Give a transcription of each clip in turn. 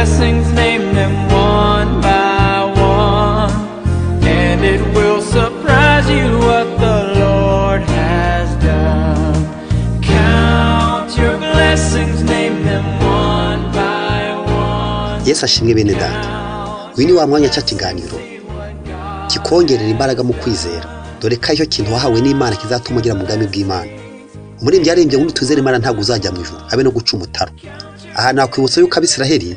blessings, name them one by one, and it will surprise you what the Lord has done. Count your blessings, name them one by one. Yesu ashimwe bene data. Uyu ni wa mwanya cya kiganiro kikongerera imbaraga mu kwizera, dore ko aricyo kintu wahawe n'Imana kizatuma ugera mu bwami bw'Imana. Umuririmbyi yaririmbye ngo nutizera Imana ntabwo uzajya mu ijuru, habe no guca umutaro. Aha nakwibutsa yuko Abisiraheli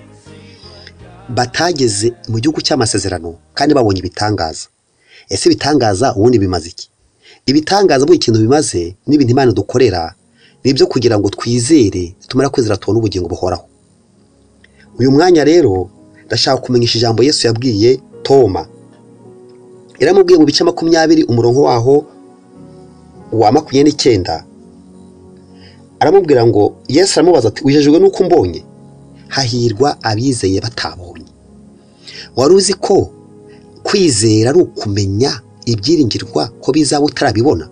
batageze mu gihugu cy'amasezerano kandi babonye ibitangaza. Ese ibitangaza ubundi bimaze iki? Ibitangaza buri kintu bimaze n'ibintu Imana dukorera ni ibyo kugira ngo twizere, tumara kwizera tubone ubugingo buhoraho. Uyu mwanya rero ndashaka kumenyesha ijambo Yesu yabwiye Toma. Yaramubwiye mu bice 20 umurongo waho wa 29, aramubwira ngo Yesu aramubaza ati wijejwe nuko umbonye? Hahirwa abizeye batabonye. Wari uzi ko kwizera ari ukumenya ibyiringirwa ko bizaba utarabibona?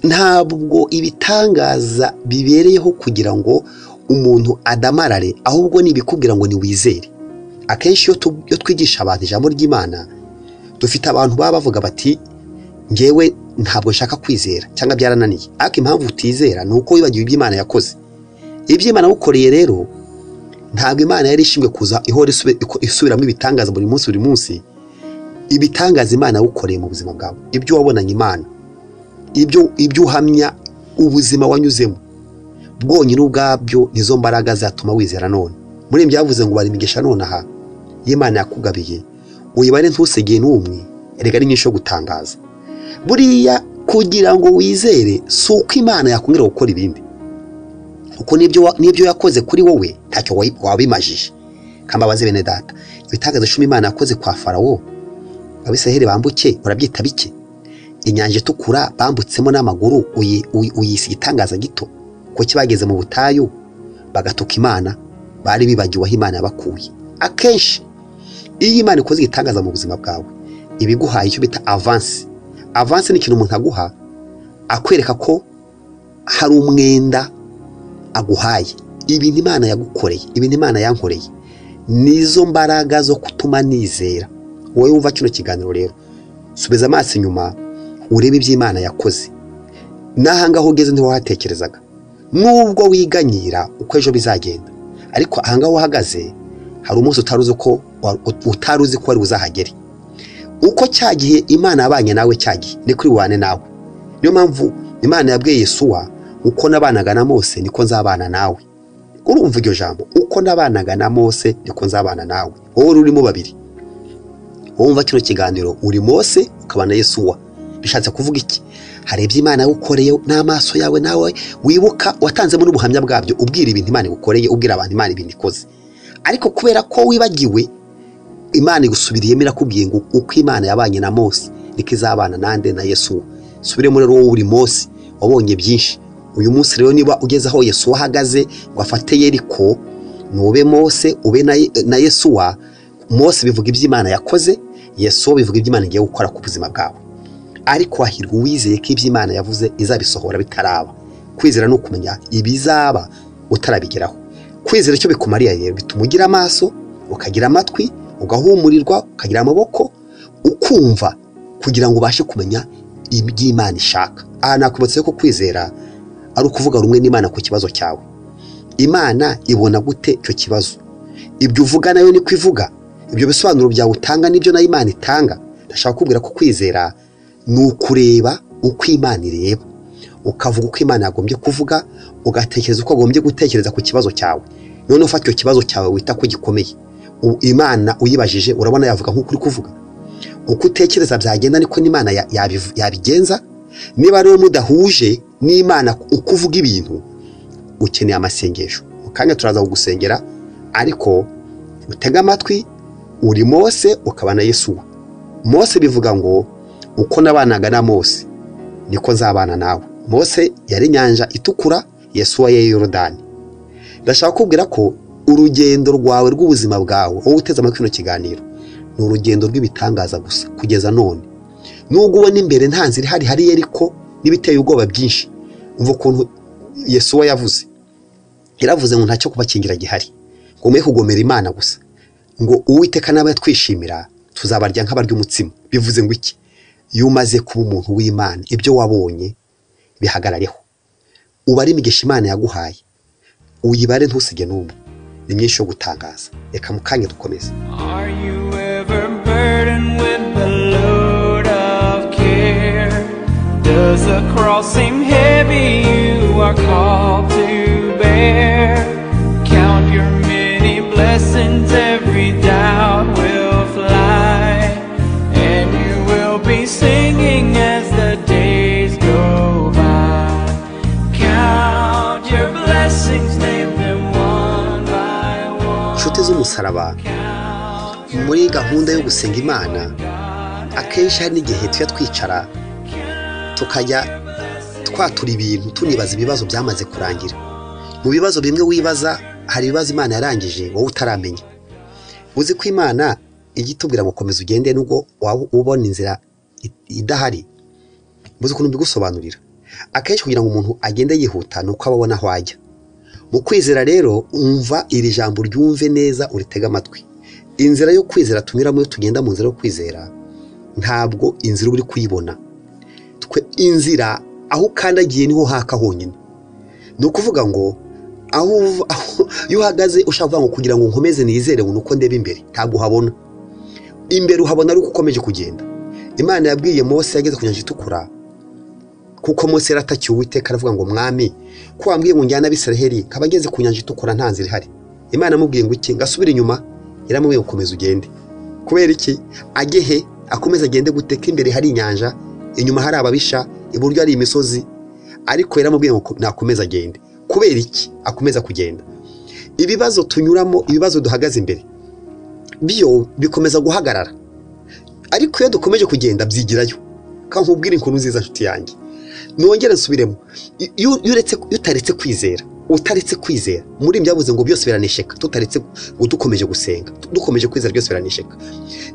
Ntabwo ibitangaza bibereyeho kugira ngo umuntu adamarare, ahubwo ni ibikubwira ngo ni wizere. Akenshi iyo twigisha abantu ijambo ry'Imana, dufite abantu baba bavuga bati ngewe ntabwo nshaka kwizera cyangwa byarananiye. Ariko impamvu utizera ni uko wibagiwe ibyo Imana yakoze. Ibyo Imana yagukoreye rero, ntabwo Imana yari ishinzwe kuza ihora isubiramo ibitangaza buri munsi buri munsi. Ibitangaza Imana yagukoreye mu buzima bwawe, ibyo wabonanye Imana, ibyo uhamya, ubuzima wanyuzemo bwonyine ubwabyo nizo mbaraga zatuma wizera none. Muri ibyo byavuze ngo bari imigisha nonaha y'Imana yakugabiye, uyibare ntusegeye n'umwe, erega ari nyinshi yo gutangaza. Buriya kugira ngo wizere si uko Imana yakongera gukora ibindi, kuko n'ibyo yakoze kuri wowe ntacyo wabimajije. Kambabaze bene data, ibitangaza 10 Imana yakoze kwa Farawo, Abisiraheli bambuke, urabyita bike? Inyanja itukura bambutsemo n'amaguru uyisi igitangaza gito? Kuki bageze mu butayu bagatuka Imana? Bari bibagiwe aho Imana yabakuye. Akenshi iyo Imana ikoze igitangaza mu buzima bwawe, ibiguhaye icyo bita avance. Avance ni ikintu umuntu aguha akwereka ko hari umwenda aguhaye. Ibintu Imana yagukoreye, ibintu Imana yankoreye, nizo mbaraga zo kutuma nizera. Wowe wumva kino kiganiro rero, subiza amaso inyuma urebe ibyo Imana yakoze. N'ahangaho ugeze ntiwahatekerezaga, nubwo wiganyira uko ejo bizagenda, ariko ahangaho uhagaze hari umunsi utari uzi ko wari uzahagere. Uko cya gihe Imana yabanye nawe, cya gihe ni kuri wane nawe. Niyo mpamvu Imana yabwiye Yesuwa, uko nabanaga na Mose niko nzabana nawe. Urumva iryo jambo, uko nabanaga na Mose niko nzabana nawe. Wowe urimo babiri, wowe wumva kino kiganiro uri Mose ukabana Yesuwa. Bishatse kuvuga iki? Hari ibyo Imana yagukoreye n'amaso yawe nawe wibuka, watanzemo n'ubuhamya bwabyo, ubwira ibintu Imana igukoreye, ubwira abantu Imana ibintu ikoze. Ariko kubera ko wibagiwe, Imana igusubiriyemo irakubwiye ngo uko Imana yabanye na Mose niko izabana nande na Yesuwa. Subiremo rero, wowe uri Mose wabonye byinshi. Uyu munsi rero niba ugeze aho Yesuwa ahagaze ngo afate Yeriko, nube Mose ube na Yesuwa. Mose bivuga ibyo Imana yakoze, Yesuwa bivuga ibyo Imana igiye gukora ku buzima bwawe. Ariko hahirwa uwizeye ko ibyo Imana yavuze izabisohora bitaraba. Kwizera ni ukumenya ibizaba utarabigeraho. Kwizera icyo bikumariye rero, bituma ugira amaso, ukagira amatwi, ugahumurirwa, ukagira amaboko, ukumva, kugira ngo ubashe kumenya ibyo Imana ishaka. Aha nakwibutsa ko kwizera ari ukuvuga rumwe n'Imana ku kibazo cyawe. Imana ibona gute icyo kibazo? Ibyo uvuga nayo niko ivuga, ibyo bisobanuro byawe utanga nibyo nayo Imana itanga. Ndashaka kukubwira ko kwizera ni ukureba uko Imana ireba, ukavuga uko Imana yagombye kuvuga, ugatekereza uko agombye gutekereza ku kibazo cyawe. None ufata icyo kibazo cyawe wita ko gikomeye, Imana uyibajije urabona yavuga nk'uko uri kuvuga. Uko utekereza byagenda niko n'Imana yabigenza. Niba rero mudahuje n'Imana uko uvuga ibintu, ukeneye amasengesho. Mu kanya turaza kugusengera, ariko utega amatwi. Uri Mose ukaba na Yesuwa. Mose bivuga ngo uko nabanaga na Mose niko nzabana nawe. Mose yari inyanja itukura, Yesuwa yari Yorodani. Ndashaka kukubwira ko urugendo rwawe rw'ubuzima bwawe, wowe uteze amatwi kino kiganiro, ni urugendo rw'ibitangaza gusa kugeza none. Nubwo ubona imbere nta nzira ihari, hari Yeriko n'ibiteye ubwoba byinshi. Umva ukuntu Yesuwa yavuze, yaravuze ngo ntacyo kubakingira gihari. Ngo mwe kugomera Imana gusa, ngo Uwiteka nawe twishimira tuzabarya nk'abarya umutsima. Bivuze ngo iki? Iyo umaze kuba umuntu w'Imana, ibyo wabonye bihagarareho, ubare imigisha Imana yaguhaye, uyibare ntusige n'umwe. Ni myinshi yo gutangaza. Reka mu kanya dukomeze. Are you ever burdened with the load of care? Does the cross seem heavy you are called to bear? Count your many blessings, every doubt will fly, and you will be singing as the days go by. Count your blessings, name them one by one. Inshuti z'umusaraba, muri gahunda yo gusenga Imana, akenshi hari n'igihe tujya twicara tukajya twatura ibintu, tunibaza ibibazo byamaze kurangira. Mu bibazo bimwe wibaza, hari ibibazo Imana yarangije wowe utaramenya. Uzi ko Imana ijya itubwira ngo komeza ugende nubwo waba ubona inzira idahari. Muzi ukuntu mbigusobanurira? Akenshi kugira ngo umuntu agende yihuta ni uko aba abona aho ajya. Mu kwizera rero, umva iri jambo, uryumve neza, uritege amatwi. Inzira yo kwizera tunyuramo, iyo tugenda mu nzira yo kwizera, ntabwo inzira uba uri kuyibona. Twe inzira aho ukandagiye niho haka honyine. Ni ukuvuga ngo iyo uhagaze ushaka kuvuga ngo kugira ngo nkomeze nizere ngo nuko ndebe imbere, ntabwo uhabona. Imbere uhabona ari uko ukomeje kugenda. Imana yabwiye Mose yageze ku nyanja itukura, kuko Mose yaratakiye Uwiteka aravuga ngo mwami, ko wambwiye ngo njyane Abisiraheli, nkaba ngeze ku nyanja itukura nta nzira ihari. Imana amubwiye ngo iki? Ngasubire inyuma? Yaramubwiye ngo komeza ugende. Kubera iki? Ajye he? Akomeze agende gute ko imbere hari inyanja, inyuma hari ababisha, iburyo hari imisozi? Ariko yaramubwiye ngo nakomeze agende. Kubera iki akomeza kugenda? Ibibazo tunyuramo, ibibazo duhagaze imbere, byo bikomeza guhagarara, ariko iyo dukomeje kugenda byigirayo. Kandi nkubwire inkuru nziza nshuti yanjye, nongere nsubiremo, iyo utaretse kwizera, utaretse kwizera, muri byabuze ngo byose biranesheka. Tutaretse ngo dukomeje gusenga, dukomeje kwizera, byose biranesheka.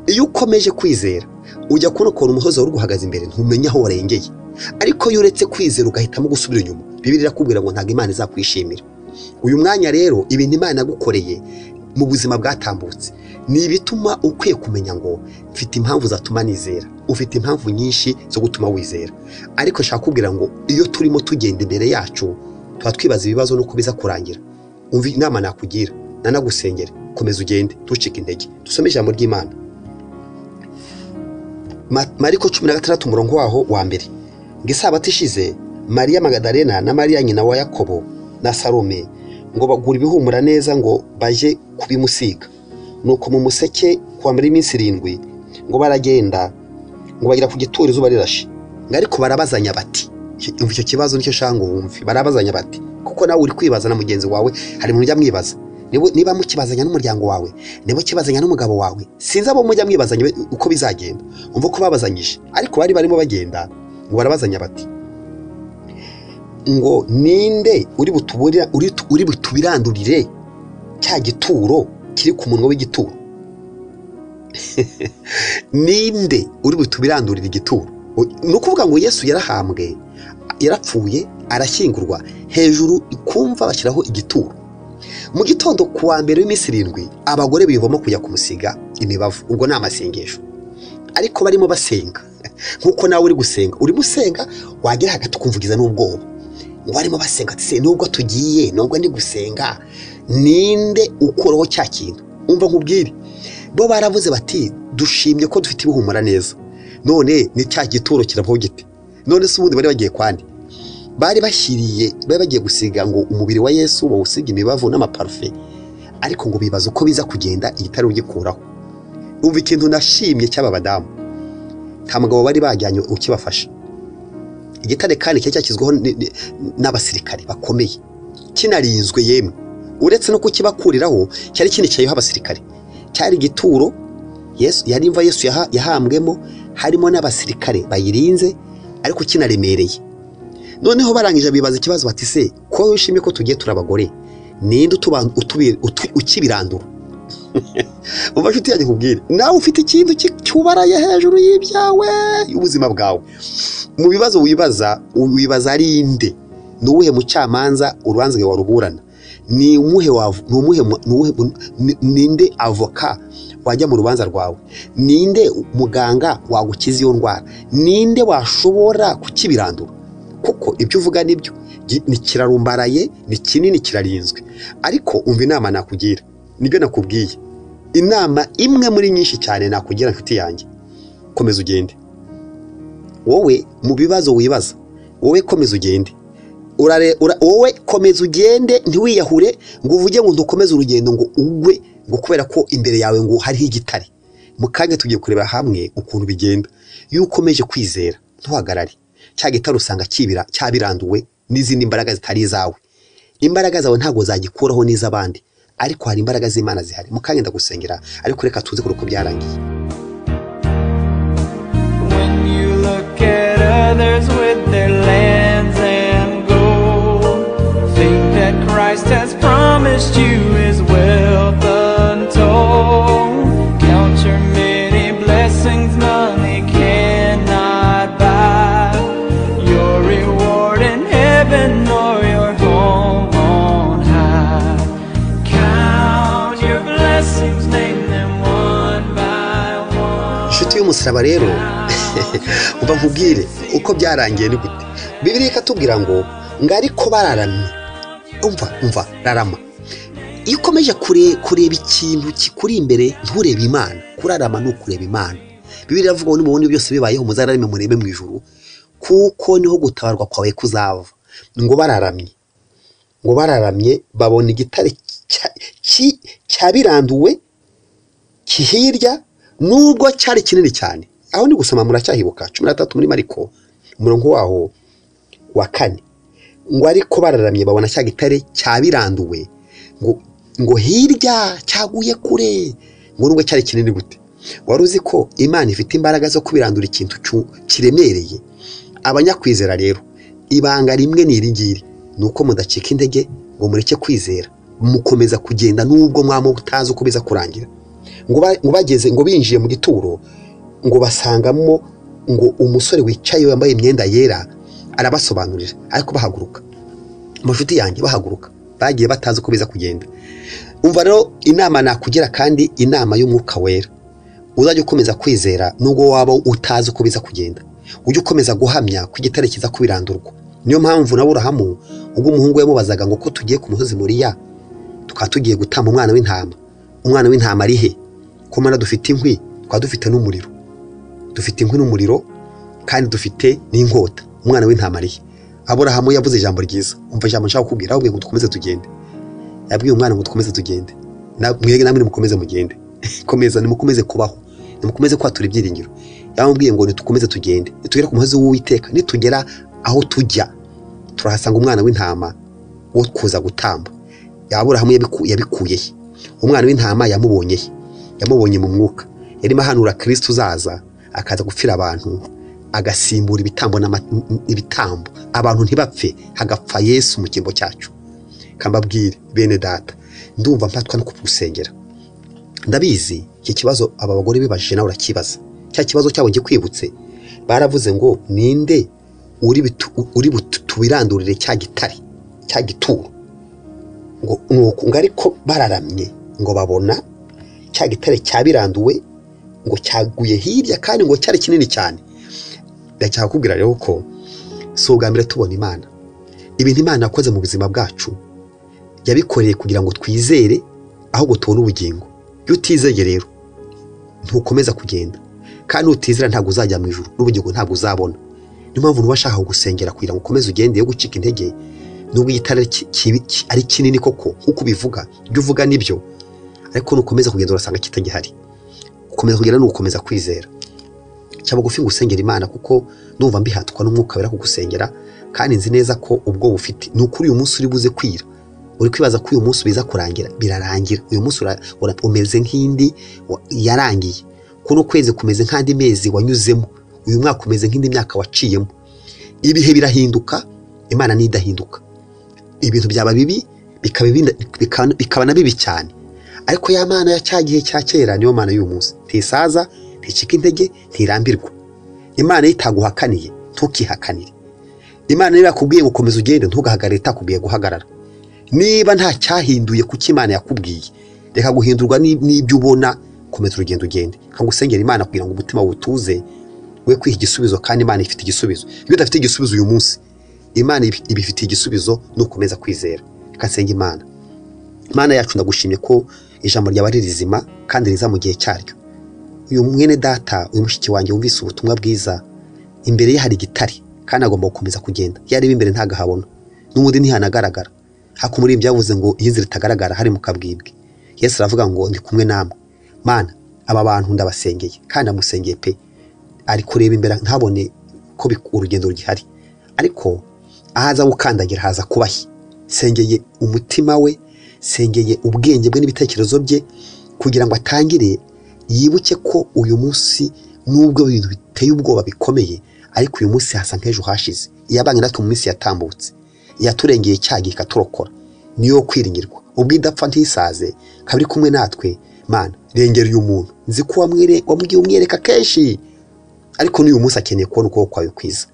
Iyo ukomeje kwizera, ujya kubona ukuntu umusozi wari uguhagaze imbere ntumenya aho warengeye. Ariko iyo uretse kwizera ugahitamo gusubira inyuma, Bibiliya irakubwira ngo ntabwo Imana izakwishimira. Uyu mwanya rero, ibintu Imana yagukoreye mu buzima bwatambutse ni ibituma ukwiye kumenya ngo mfite impamvu zatuma nizera. Ufite impamvu nyinshi zo gutuma wizera, ariko nshaka kubwira ngo iyo turimo tugenda imbere yacu tuba twibaza ibibazo nuko biza kurangira. Umva inama nakugira, nanagusengera, komeza ugende, ntucike intege. Dusome ijambo ry'Imana. Mariko 16 umurongo waho wa mbere. Ngo isabato ishize, Mariya Magadalena na Mariya nyina wa Yakobo na Salome ngo bagura ibihumura neza ngo baje kubimusiga. Nuko mu museke kuwa mbere y'iminsi 7 ngo baragenda, ngo bagera ku gituro izuba rirashe. Ngo ariko barabazanya bati, umva icyo kibazo nicyo nshaka ngo wumve. Barabazanya bati, kuko nawe uri kwibaza na mugenzi wawe, hari umuntu ujya mwibaza. Niba mukibazanya n'umuryango wawe, niba ukibazanya n'umugabo wawe, sinzi abo mujya mwibazanya uko bizagenda. Umva ko babazanyije, ariko bari barimo bagenda ngo barabazanya bati, ngo ninde uri butubirandurire cya gituro kiri ku munwa w'igituro? Ninde uri butubirandurire igituro? Ni ukuvuga ngo Yesu yarahambwe, yarapfuye, arashyingurwa, hejuru kumva bashyiraho igituro. Mu gitondo ku wa mbere w'iminsi 7, abagore bivamo kujya kumusiga imibavu. Ubwo ni amasengesho, ariko barimo basenga nkuko nawe uri gusenga, urimo usenga wagera hagati ukumvugiza n'ubwoba. Ngo barimo basenga ati se nubwo tugiye, nubwo ndi gusenga, ninde ukuraho cya kintu? Umva nkubwire, bo baravuze bati dushimye ko dufite ibihumura neza, none ni cya gituro kiravaho gite? None se ubundi bari bagiye kwande? Bari bashyiriye, bari bagiye gusiga ngo umubiri wa Yesu bawusiga imibavu n'amaparufe, ariko ngo bibaza uko biza kugenda igitare ugikuraho. Umva ikintu nashimye cy'aba badamu, nta mugabo bari bajyanye ukibafasha. Igitare kandi cyari cyashyizweho n'abasirikare bakomeye, kinarinzwe yemwe, uretse no kukibakuriraho cyari kinicayeho abasirikare. Cyari igituro Yesu yari imva Yesu yahambwemo, harimo n'abasirikare bayirinze, ariko kinaremereye. Noneho barangije bibaza ikibazo bati se ko wishimye ko tugiye turabagore, ninde ukibirandura? Umva nshuti yanjye nkubwire, nawe ufite ikintu cyubaraye hejuru y'ibyawe y'ubuzima bwawe. Mu bibazo wibaza, wibaza ari inde? Ni uwuhe mucamanza urubanza rwawe waruburana? Ni umuhe ninde avoka wajya mu rubanza rwawe? Ninde muganga wagukiza iyo ndwara? Ninde washobora kukibirandura? Kuko ibyo uvuga nibyo, ni kirarumbaraye, ni kinini, kirarinzwe. Ariko umva inama nakugira, nibyo nakubwiye, inama imwe muri nyinshi cyane nakugira inshuti yanjye, komeza ugende. Wowe mu bibazo wibaza, wowe komeza ugende, wowe komeza ugende, ntiwiyahure ngo uvuge ngo ntukomeze urugendo ngo ugwe ngo kubera ko imbere yawe ngo hariho igitare. Mu kanya tugiye kureba hamwe ukuntu bigenda iyo ukomeje kwizera ntuhagarare. Cya gitare usanga cyabiranduwe n'izindi mbaraga zitari izawe. Imbaraga zawe ntabwo zagikuraho n'iz'abandi, ariko hari imbaraga z'Imana zihari. Mu kanya ndagusengera, ariko reka tuze uko byarangiye. When you look at others with their lands and gold, think that Christ has promised you his wealth untold. Count your many blessings money cannot buy, your reward in heaven or your home on high. Count your blessings, name them one by one. Inshuti y'umusaraba rero, umva nkubwire uko byarangiye ni gute. Bibiliya ikatubwira ngo ariko bararamye. Umva rarama. Iyo ukomeje kureba ikintu kikuri imbere nturebe Imana. Kurarama ni ukureba Imana. Bibiliya iravuga ngo nimubona byose bibayeho muzararame murebe mu ijuru, kuko niho gutabarwa kwawe kuzava. Ngo bararamye babona igitare cyabiranduwe kihirya, nubwo cyari kinini cyane. Aho ni gusoma muracyahibuka 13 muri Mariko umurongo waho wa 4, ngo ariko bararamye babona cya gitare cyabiranduwe ngo hirya cyaguye kure, ngo nubwo cyari kinini gute. Wari uzi ko Imana ifite imbaraga zo kubirandura ikintu kiremereye? Abanyakwizera rero, ibanga rimwe ni iri ngiri, ni uko mudacika intege ngo mureke kwizera, mukomeza kugenda nubwo mwaba mutazi uko biza kurangira. Ngo bageze, ngo binjiye mu gituro, ngo basangamo ngo umusore wicaye wambaye imyenda yera, arabasobanurira. Ariko bahaguruka, amashuti yanjye bahaguruka, bagiye batazi uko biza kugenda. Umva rero inama nakugira, kandi inama y'umwuka wera, uzajya ukomeza kwizera nubwo waba utazi uko biza kugenda, ujye ukomeza guhamya ko igitare kiza kubirandurwa. Niyo mpamvu na Aburahamu ubwo umuhungu yamubazaga ngo ko tugiye ku musozi Moriya tukaba tugiye gutamba umwana w'intama, umwana w'intama ari he? Ko mana dufite inkwi, tukaba dufite n'umuriro, dufite inkwi n'umuriro kandi dufite n'inkota, umwana w'intama ari he? Aburahamu yavuze ijambo ryiza. Umva ijambo nshaka kukubwira, ahubwo ngo dukomeze tugende. Yabwiye umwana ngo dukomeze tugende, mwege namwe nimukomeze mugende. Komeza, nimukomeze kubaho, nimukomeze kwatura ibyiringiro. Yamubwiye ngo nitukomeze tugende, nitugera ku musozi w'Uwiteka, nitugera aho tujya turahasanga umwana w'intama wo kuza gutamba. Aburahamu yabikuye he? Umwana w'intama yamubonye he? Yamubonye mu mwuka. Yarimo ahanura Kristo uzaza akaza gupfira abantu, agasimbura ibitambo ibitambo, abantu ntibapfe, hagapfa Yesu mu cyimbo cyacu. Kambabwire bene data, ndumva mpatwa no kugusengera. Ndabizi iki kibazo aba bagore bibajije, nawe urakibaza. Cya kibazo cyabo ngikwibutse, baravuze ngo ninde uri tubirandurire cya gitare, cya gituro. Ngo nuko ngo ariko bararamye ngo babona cya gitare cyabiranduwe ngo cyaguye hirya, kandi ngo cyari kinini cyane. Ndashaka kukubwira rero ko si ubwa mbere tubona Imana. Ibintu Imana yakoze mu buzima bwacu yabikoreye kugira ngo twizere, ahubwo tubone ubugingo. Iyo utizeye rero ntukomeza kugenda, kandi utizera ntabwo uzajya mu ijuru, n'ubugingo ntabwo uzabona. Niyo mpamvu nuba ashaka kugusengera kugira ngo ukomeze ugende, yo gucika intege nubwo igitare ari kinini koko nkuko ubivuga, ibyo uvuga nibyo, ariko nukomeza kugenda urasanga kitagihari. Gukomeza kugenda ni ugukomeza kwizera. Cya bugufi ngusengera Imana, kuko ndumva mbihatwa n'umwuka wera kugusengera, kandi nzi neza ko ubwo bufite ni ukuri. Uyu munsi uri buze kwira, uri kwibaza ko uyu munsi biza kurangira, birarangira. Uyu munsi umeze nk'indi yarangiye, kuno kwezi kumeze nk'andi mezi wanyuzemo, uyu mwaka umeze nk'indi myaka waciyemo. Ibihe birahinduka, Imana ntidahinduka. Ibintu byaba bibi bikaba na bibi cyane, ariko ya Mana ya cya gihe cya kera niyo Mana y'uyu munsi. Ntisaza, nticika intege, ntirambirwa. Imana itaguhakaniye ntukihakanire. Imana niba yakubwiye gukomeza ugende, ntugahagarare itakubwiye guhagarara. Niba nta cyahinduye kuko Imana yakubwiye, reka guhindurwa n'ibyo ubona, komeza urugendo ugende. Nkagusengera Imana kugira ngo umutima wutuze, we kwiha igisubizo, kandi Imana ifite igisubizo. Iyo udafite igisubizo uyu munsi, Imana ibifitiye igisubizo nukomeza kwizera. Reka nsenge Imana. Imana yacu, ndagushimye ko ijambo ryawe ari rizima kandi riza mu gihe cyaryo. Uyu mwene data, uyu mushiki wanjye wumvise ubutumwa bwiza, imbere ye hari igitare kandi agomba gukomeza kugenda. Iyo areba imbere ntagahabona, n'ubundi ntihanagaragara. Ariko muri ibi byavuze ngo iyo inzira itagaragara hari mu kabwibwe. Yesu aravuga ngo ndi kumwe namwe. Mana, aba bantu ndabasengeye kandi ndamusengeye pe. Ari kureba imbere ntabone ko urugendo rugihari, ariko aho aza gukandagira haza kubahi. Sengeye umutima we, sengeye ubwenge bwe n'ibitekerezo bye, kugira ngo atangire yibuke ko uyu munsi nubwo ibintu biteye ubwoba bikomeye, ariko uyu munsi hasa nk'ejo hashize. Iyabanye natwe mu minsi yatambutse, yaturengeye cyagihe ikaturokora, niyo kwiringirwa. Ubwo idapfa ntisaze, ikaba iri kumwe natwe. Mana, rengera uyu muntu. Nzi ko wamubwiye umwereka kenshi, ariko n'uyu munsi akeneye kubona ukuboko kwawe kwiza.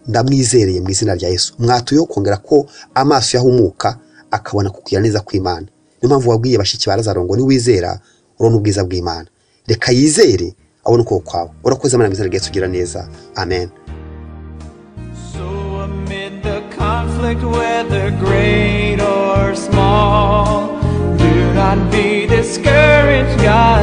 Ndamwizereye mu izina rya Yesu. Mwatuyeho kongera ko amaso yahumuka akabona kugira neza kw'Imana. Niyo mpamvu wabwiye bashiki ba Lazaro ngo niwizera urabona ubwiza bw'Imana. Reka yizere abone ukuboko kwawe. Urakoze Mana mu izina rya Yesu, ugira neza. Amen. So amid the conflict, whether great or small, do not be discouraged, God